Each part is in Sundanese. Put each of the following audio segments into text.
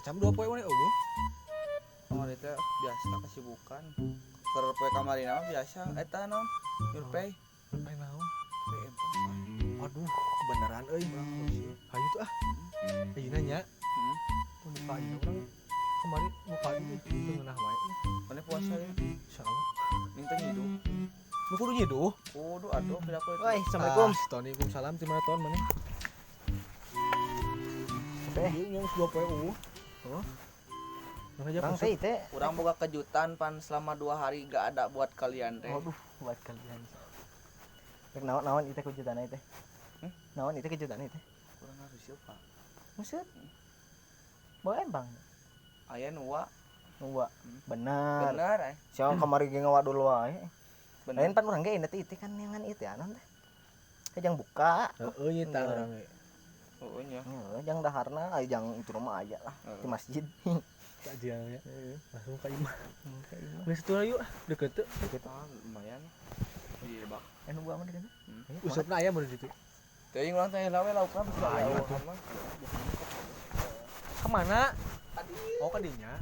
Cam 2 poe mana eueuh. Kamari teh biasa kesibukan. Keur poe kamari mah biasa eta naon? Nyurpei. Nyurpei naon? Nyurpei empang. Aduh, beneran euy. Hayu tuh ah. Ayeuna nya. Heeh. Muka ieu urang kemarin muka ieu teu ngeunah wae. Mana puasa ya? Insyaallah. Minta nyiduh. Nu kudu nyiduh? Kudu atuh pira poe. Woi, Assalamualaikum. Ah, Tony, waalaikumsalam. Di mana ton maneh? Teh. Ieu yang 2 poe eueuh. Heuh. Mana aja Bang masuk. teh teh. Urang boga kejutan pan selama 2 hari gak ada buat kalian teh. Waduh, buat kalian. Rek naon-naon ieu teh kejutan teh? Hmm? Naon ieu teh kejutan teh? Urang harus siapa? Maksud? Bawa empang. Aya nu wa. Nu wa. Bener. Bener eh. Siapa kamari ge ngawadul wae. Bener. Lain pan urang ge teh ieu kan neangan ieu teh anon teh. Jang buka. Heeh nya tah urang ge. Heeh nya. Heeh, jang daharna aya jang itu mah aya lah di masjid. Takjil ya. Langsung ka imah. Ka imah. Geus tuh ayo ah, deket teu. Deket. Ah, lumayan. Di bak. Anu gua mah deket. Usupna aya mun di ditu. Teuing urang teh lawe laukna bisa Ayo aya atuh. mah. Kemana? Oh, ka dinya.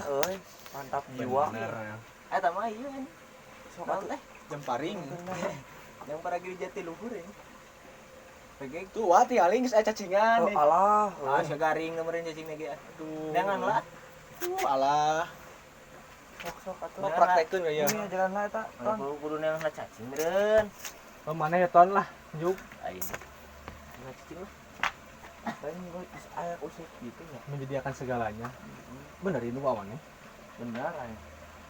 Euy, mantap jiwa. Eta mah ieu kan. Sok atuh teh. Jam paring. Yang para giri jati luhur ya. Pegek tuh wah ti aling geus aya cacingan. Oh, alah. Ah, sia garing kemarin cacing lagi. Aduh. Jangan lah. Alah. Sok-sok atuh. Mau praktekkeun ya. Ini jalan lah eta, Ton. Kudu kudu neang cacing meureun. Oh, mana ya ton lah, juk Aing. Nah, cacing lah. Lain gua geus aya usuk gitu nya. menyediakan segalanya. Bener ini wawannya. Bener aya.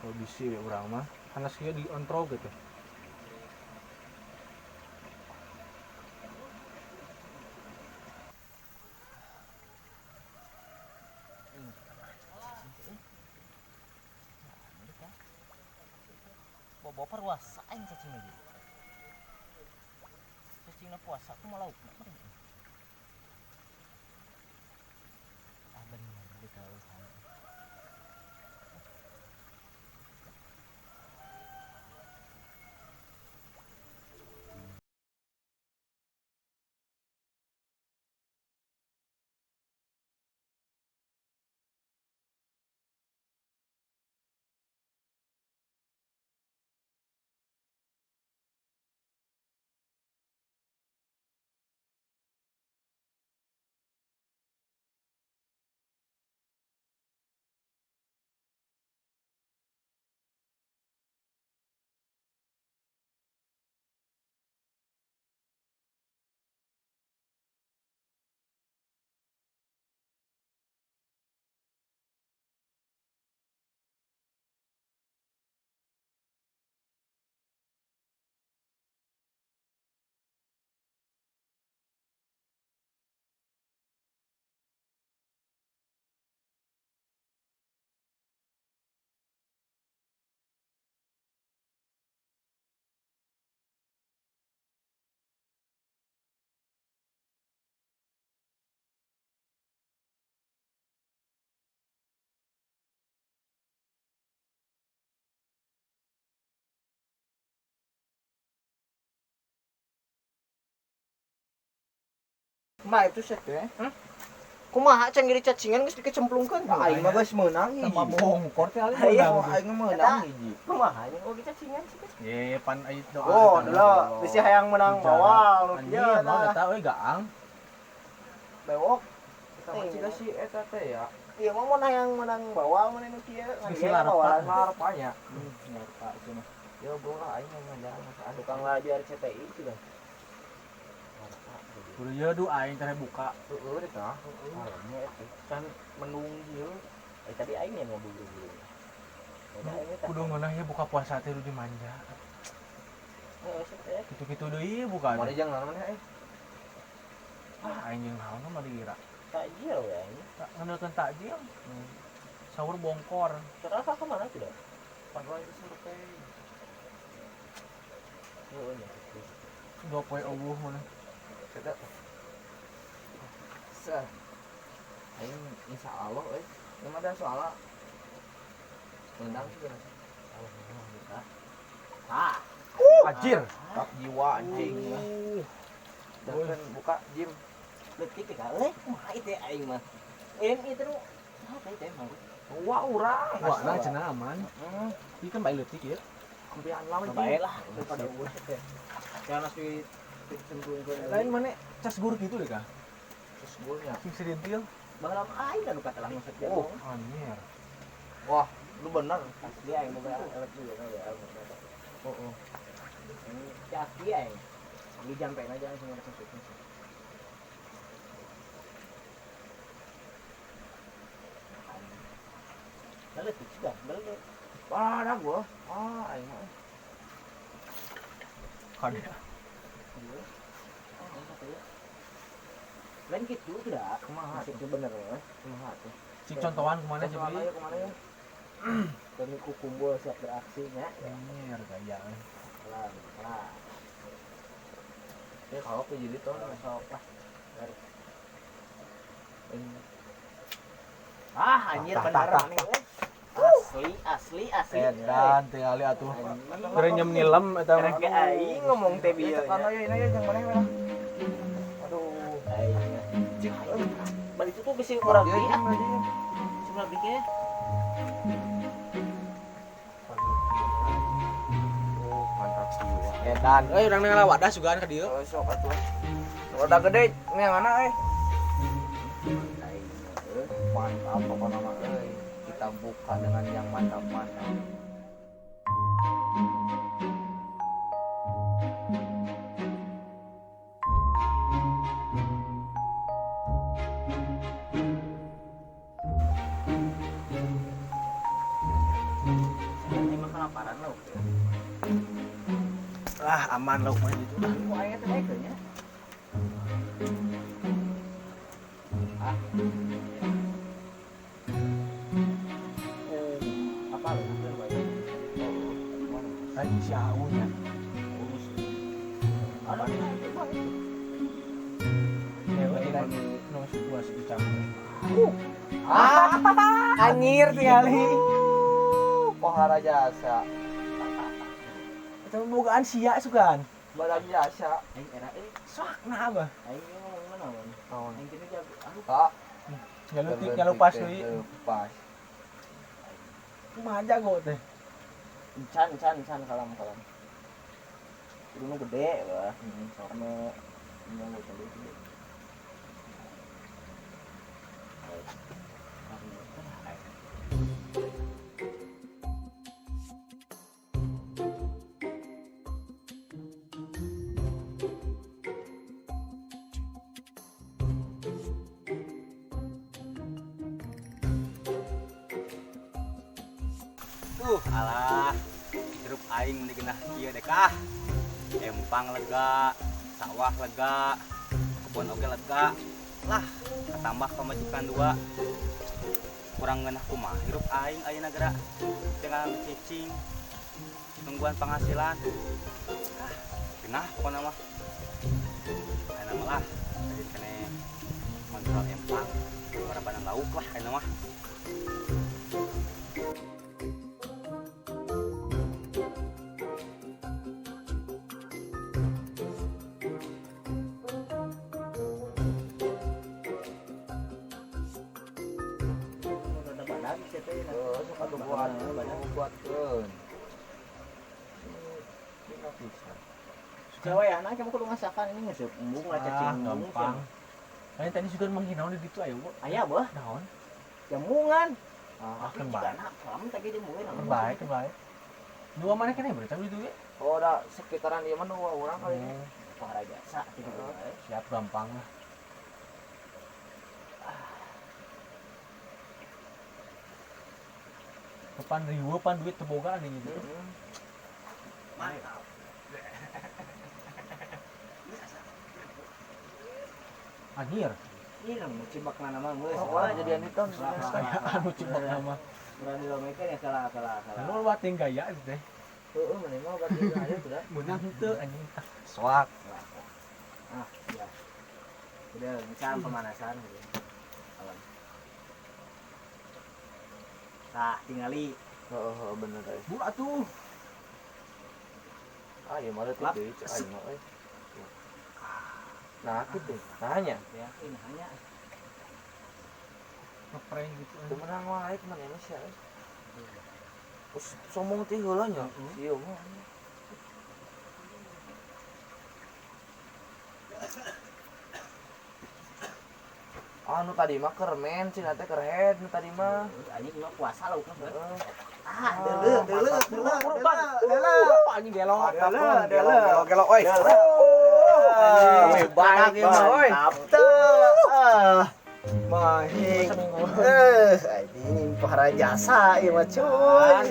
Kalau bisi we urang mah, panas kieu di ontro gitu. Bawa puasa aing cacing lagi. Cacingna puasa aku malah laukna meureun. Ah bener dikauhan. Ma itu set teh. Kumaha can giri cacingan geus dikecemplungkeun. Aing mah geus meunang hiji. Sama bongkor teh aling Iya. meunang. Aing mah meunang hiji. Kumaha nya oge cacingan sih geus. Ye, pan aya doa. Oh, dulu bisi hayang menang bawal nu Anjing, kieu naon tah. eta euy gaang. Bewok. Eta mah ciga si eta teh ya. Ieu mah mun hayang menang bawal mun nu kieu ngan Bisi ieu larpa. bawalan. Larpanya. Larpa itu mah. Ya bola aing mah jalan tukang laju RCTI juga. Kudu ieu du aing teh buka. Heeh deh tah. Malamnya itu kan mendung ieu. Tadi aing yang mau buru-buru. Kudu ngeunah ieu buka puasa teh du dimanja. Heeh, teh. Kitu-kitu deui buka. Mari jang naon maneh euy? Ah aing jeung naon mah dikira. Takjil we aing. Ngandelkeun takjil. Sahur bongkor. Terus ka mana tidak? Padahal itu survei. Heeh nya. Dua poe eueuh mana. Eta. Sah. Aing insyaallah euy. Yang ada soalnya menang sih kan. Alhamdulillah. Ah. Anjir. Tak jiwa anjing. Dan buka gym. Leutik teh euy, kumaha ieu teh aing mah. Em ieu teh apa ieu teh mah? Wah urang. Wah, nah cenah aman. Ieu kan bae leutik ieu. Ampian lawan bae lah daripada urang teh. Jangan asli lain mana cas gur gitu deh kah? Cas gurnya. Sing serintil. Baheula mah aing anu kata langsung saja. Oh, anjir. Wah, lu bener. Asli aing boga elek juga ya. Oh, oh. Ini kaki aing. Beli jampe aja langsung ada masuk. Balik juga, balik. Ah, ada gua. Ah, aing mah. Kade. Lain gitu tidak, kumaha itu bener ya. Kumaha tuh. Cik contohan kemana sih? Ayo kemana ya? Kami kukumbul siap beraksinya. Anjir gaya. Lah, lah. Ya kalau ke jadi tuh sok lah. Ah, anjir bener nih. Asli, asli, asli. Edan tingali atuh. Renyem nilem eta mah. Aing ngomong teh bieu. Cekan aya ini yang mana mana. Aduh. Aing. Cik, balik itu tuh bisi urang deui ah. Sebelah beli ke. Oh, mantap jiwa. Edan. Euy urang ngala wadah sugan ka dieu. Oh, sok atuh. Wadah gede yang mana euy? Mantap pokoknya mah euy. Kita buka dengan yang mantap-mantap. Ini mah kelaparan lauk. Ah, aman lauk mah gitu. Kok aya teh daekeun nya? Ah. Apa lu? Lain si AU nya. Ada itu mah itu. Dewe lain nu dua si campur. Ah, anjir tingali. Pohara jasa. Eta bogaan sia sugan. Badan jasa. Aing era euy. Sok nah abah. Aing ngomong mana naon? Naon? Aing kene jago. Aduh. Kak, Nyalutik nyalupas deui. Lepas. Kumaha jago teh? Can can can kalam kalam. Kudu nu gede wah. Sok. Anu nu gede gede. Alah, hirup aing digenah kieu deh kah. Empang lega, sawah lega, kebun oge lega. Lah, ketambah pamajikan dua. Kurang ngeunah kumaha hirup aing ayeuna geura dengan cicing nungguan penghasilan. Ah, genah pokona mah. Ayeuna mah lah, jadi kene kontrol empang, barabanan lauk lah ayeuna mah. Sok atuh buat buatkeun. Dina pisan. Jawa ya, nah kamu kudu ngasakan ini ngeuseuk embung lah cacing embung. Gampang. Lain tadi sugan manggih naon di ditu aya we. Aya beuh. Naon? Jamungan. Ah, kan bae. Kamu tadi jamungan. Kan bae, kan bae. Dua mana kene berarti itu ge? Oh, da sekitaran ieu mah dua urang kali ini. Pohara jasa gitu. Siap gampang lah. Kapan riweuh pan duit teu boga anjing gitu. Mantap. Anjir. Iya, nu cibak mana mah geus. Oh, jadian itu. Anu cibak nama. Urang dilomekeun ya kalah kalah kalah. Lu bating gaya itu teh. Heeh, maneh mah bating gaya sudah. Meunang teu anjing. Soak. Ah, ya. Udah, misal pemanasan gitu. Alam. Tah, tingali. Heeh, bener euy. Buru atuh. Ah, ieu mah leutik deui cek aing mah euy. Nah, kitu. Nanya. Ya, ini nanya. Ngeprank gitu. Teu meunang wae maneh mah sia euy. Terus sombong teh heula nya. Ieu mah. Anu tadi mah keur men cenah teh keur head nu tadi mah. Anjing mah puasa lauk mah. Heeh. Ah, deuleu deuleu deuleu deuleu. Anjing gelo. Gelo gelo gelo euy. Baik mah euy. Mantap. Mahing. Anjing pohara jasa ieu mah cuy.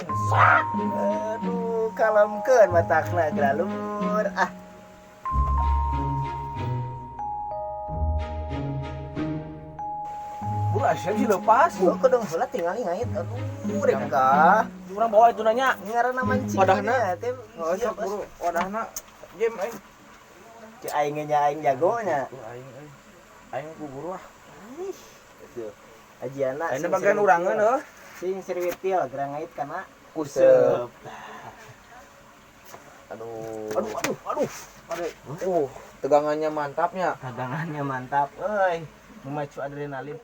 Aduh, kalemkeun matakna geralur. Ah. Buru asyik sih lepas. Gua kedong heula tingali ngait. Aduh, rek ka. Urang bawa itu nanya. Ngaranna mancing. Wadahna. Teh. Heeh, sok buru wadahna game euy. Cek aing ge nya aing jagonya. Aing euy. Aing ku buru ah. Tuh. Ajiana. Aing bagian urangeun heuh. Sing sirwitil gerang ngait kana kusep. Aduh. Aduh, aduh, aduh. Aduh. Tegangannya mantapnya. Tegangannya mantap euy. Memacu adrenalin.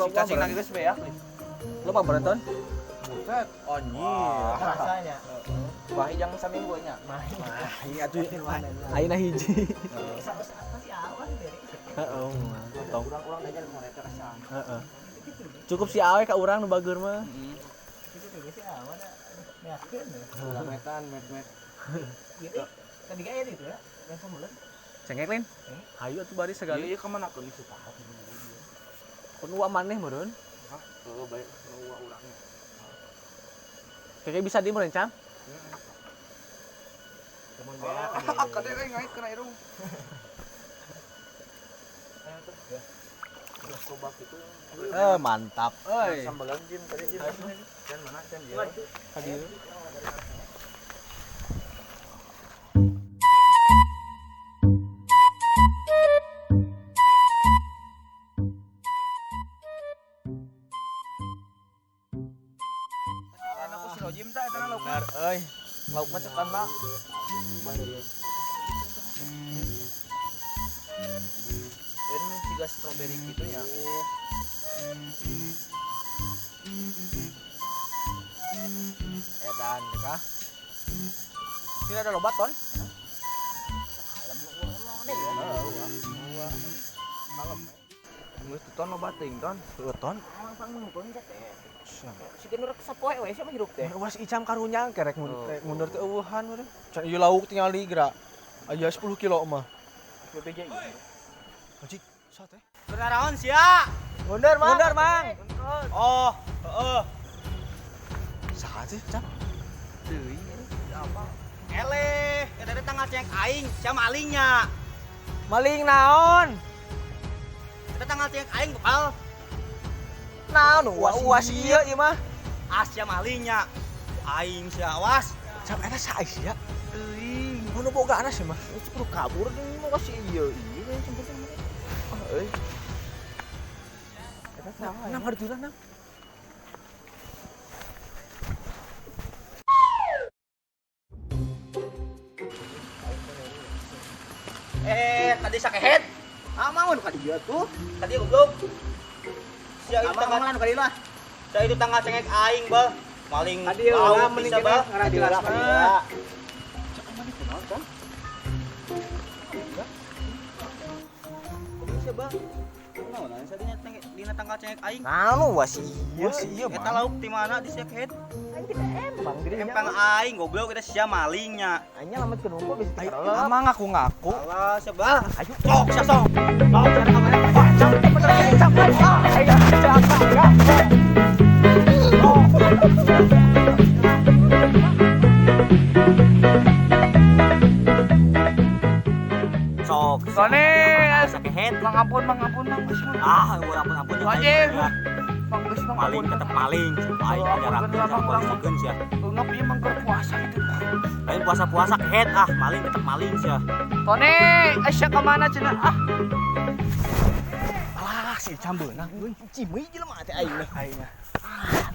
Cacing lagi geus beak nih. Lo apa berenton? Buset, anjir. Rasanya. Bahi jang saminggu nya. Mahi atuh. Ayeuna hiji. Heeh. Tong. Urang-urang aja mereka kasaan. Heeh. Cukup si awe ka urang nu bager mah. Heeh. Si awe na meakeun. Metan, met-met. Gitu. Tadi ga itu ya. Yang sambelan. Cengek lain. Hayu atuh bari sagali. Ieu ka mana keun si tahu. Kun uak maneh meureun. Hah, heuh bae nu uak urangnya. Kayaknya bisa di meureun, Cam. Temun beak. Kade euy ngait kana irung. Ayo tuh. Coba gitu. Mantap euy. Sambelan jim tadi jim. Can mana can ieu? Tadi. Benar euy. Lauk mah cekan lah. Ini tiga strawberry gitu ya. Edan kah? Sini ada loba ton. Kalem. Geus ton loba teuing ton. Heuh ton. Siga nu rek sapoe we sia mah hirup teh. Uas icam karunya kerek mundur teh eueuhan meureun. Can ieu lauk tingali geura. Aya 10 kilo mah. BPJ. Anjing, sate. Kenaraon sia? Mundur, Mang. Mundur, Mang. Oh, heeh. Saha sih, Cam? Teuing apa? Eleh, eta teh tanggal ceng aing, sia malingnya. Maling naon? Eta tanggal ceng aing bekal. Naon uas ieu ieu mah. Ah, sia malingnya. Aing sia awas. Cam eta saha sia? Teuing. Mun boga anas mah. Geus kudu kabur deui mah kasih ieu ieu yang campur Ah euy. Eta saha? Nam hareuteuna nam. Tadi sakehet. Amang nu ka dieu tuh. Tadi goblok. Sia itu Amang tanggal nu ka dieu lah. Sia itu tanggal cengek aing, Bal. Maling. Tadi heula mending bisa, kita ngarah jelas mah. Cek mana kunaon, Cang? Bisa, Bal. Naon sia dina tanggal cengek aing. Nah, nu wah si ieu. Wah si ieu Eta mah. lauk ti mana di sakehet? Aing tidak empang gede. Empang aing goblok kita sia malingnya. Aing lamet ke numpuk bisa dikerelep. Amang ngaku-ngaku. Alah, sia, Bal. Ayo. Sok, sia sok. Sok, sia kamana? Sok. Sone, Sakehet. Mang ampun, mang ampun, mang geus mang. Ah, ampun ampun. Wajib. Mang geus mang Maling ampun. tetep maling. Aing penjarakeun sama polisikeun sia. Eungap ieu mang keur puasa gitu. Lain puasa-puasa kehet ah, maling tetep maling sia. Tone, aya ka mana cenah? Ah, Alah, si Icam beunang euy. Cimeuy jelema teh aing mah. Aing mah.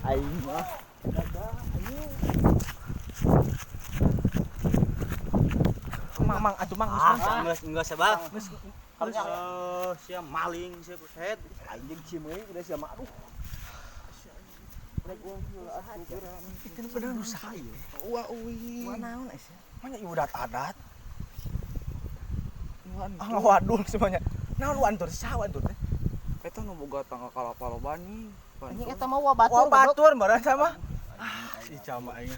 Aing mah. Mang mang atuh mang Ah, geus mang. geus geus sia, Bal. Geus Eh, sia maling sia kehet. Aing jeung cimeuy udah sia mah aduh. itu bener usaha ieu. wah euy. Wah naon sia? Manya ieu adat-adat. Ah ngawadul semuanya. Naon wantur saha wantur teh? Eta nu boga tangga kalapa loba nih. Anjing eta mah wah batur. Wah batur barang sama. Ah, si Icam mah aing.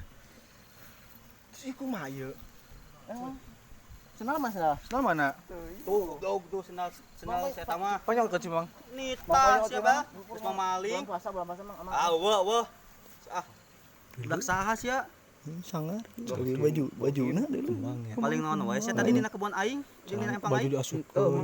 Terus ieu kumaha ieu? Senal mah senal. Senal mana? Tuh, goblok tuh sendal sendal saya mah. Panyol ke Cimang. Nita sia, Bal. Geus mah maling. Bulan puasa mang amang. Ah, weuh weuh. Ah. Budak saha sia? Sangar baju bajuna dulu Paling naon wae sia tadi dina kebon aing, jeung dina empang Baju aing. diasupkeun.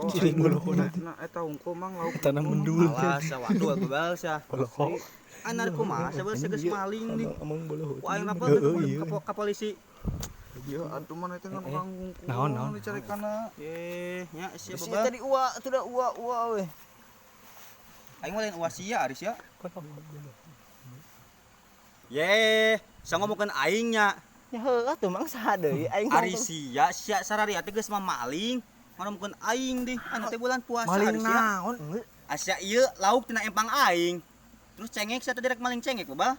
Ciling boloho Nah, eta hungkul mang lauk. tanah mendul Alah, sia waduh bebal sia. boloho Anar kumaha sia bal sia geus maling di. amang boloho Ku aing lapor Heeh, iya. ka polisi. Ya atuh mana teh ngan urang hungkul. Naon, naon. Dicari kana. Eh, nya sia Sia bebal. tadi uwa, sudah uwa uwa we. Aing mah lain uas sia ari sia. Ye, sia ngomongkeun aing nya. Ya heuh atuh mang saha deui aing. Ari sia, sia sarari teh geus mah maling. Ngomongkeun aing di, anu teh bulan puasa Maling ari sia. naon? Asa ieu lauk tina empang aing. Terus cengek sia teh direk maling cengek bebal.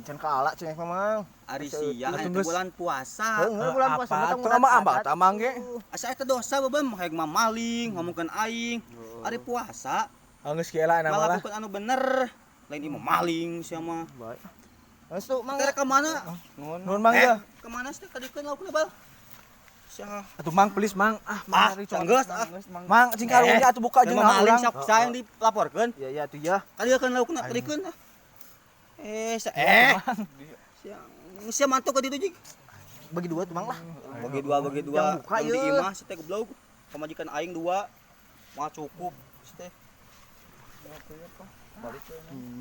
Can kaala cengek mah mang. Ari sia Atuh anu teh geus. bulan puasa. Heuh bulan puasa mah Apa? Tuh ama ambak tamang ge. Asa eta dosa bebal hayang mah maling, ngomongkeun aing. Ari puasa Geus kieu lah nama lah. ngalakukeun anu bener. Lain ieu mah maling sia mah. Geus tuh mang. Teh ka mana? Nuhun mang ya. Ke mana sih tadi kan laukna bal? Sia. Atuh mang please mang. Ah, Ah, mang geus ah. Mang cing karunya atuh buka jeung Jeung maling urang. sok saya yang dilaporkeun. Ya ya tuh ya. Kadiekeun laukna, kadiekeun ah. Eh, sa eh. Sia sia mantuk ka ditu jig. Bagi dua tuh mang lah. Bagi dua, bagi dua. Yang buka Yang di ieu. imah si teh goblok. Pamajikan aing dua. Mah cukup si teh.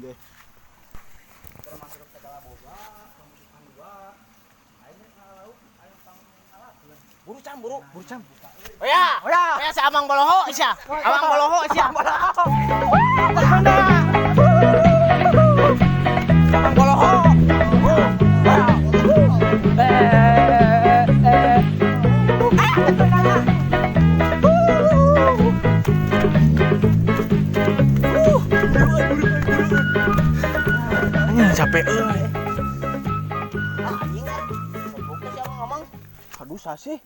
Deh. Buru cam buru. Buru cam. Oh ya. Oh ya. Ya si Amang Boloho sia. Amang Boloho sia. Amang boloho. Anjing capek euy. Ah anjing ah. Goblok si Amang Amang. Aduh sasih.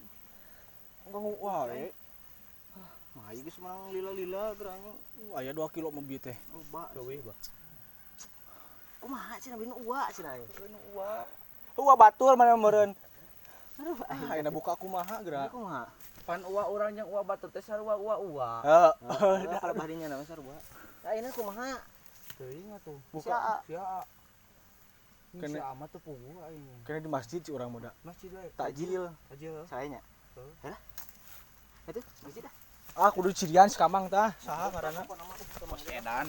Ganggu wae. Nah, ieu geus menang lila-lila geura anjing. Aya 2 kilo mobil teh. Loba. Kumaha cenah bin uwa cenah. Uwa batur mana meureun. Aduh, Ah, ayeuna buka kumaha geura. kumaha? Pan uwa urang jeung uwa batur teh sarua uwa uwa. Heeh. Heeh, kalau baharinya nama sarua. Ayeuna kumaha? Teuing atuh. Buka. Sia. Kena- Sia amat teu puguh aing. Kena di masjid si urang muda. Masjid wae. Takjil. Takjil. Sayanya. Hah? Itu masjid ah. Ah, kudu cirian si Kamang tah. Saha ngaranna? Edan.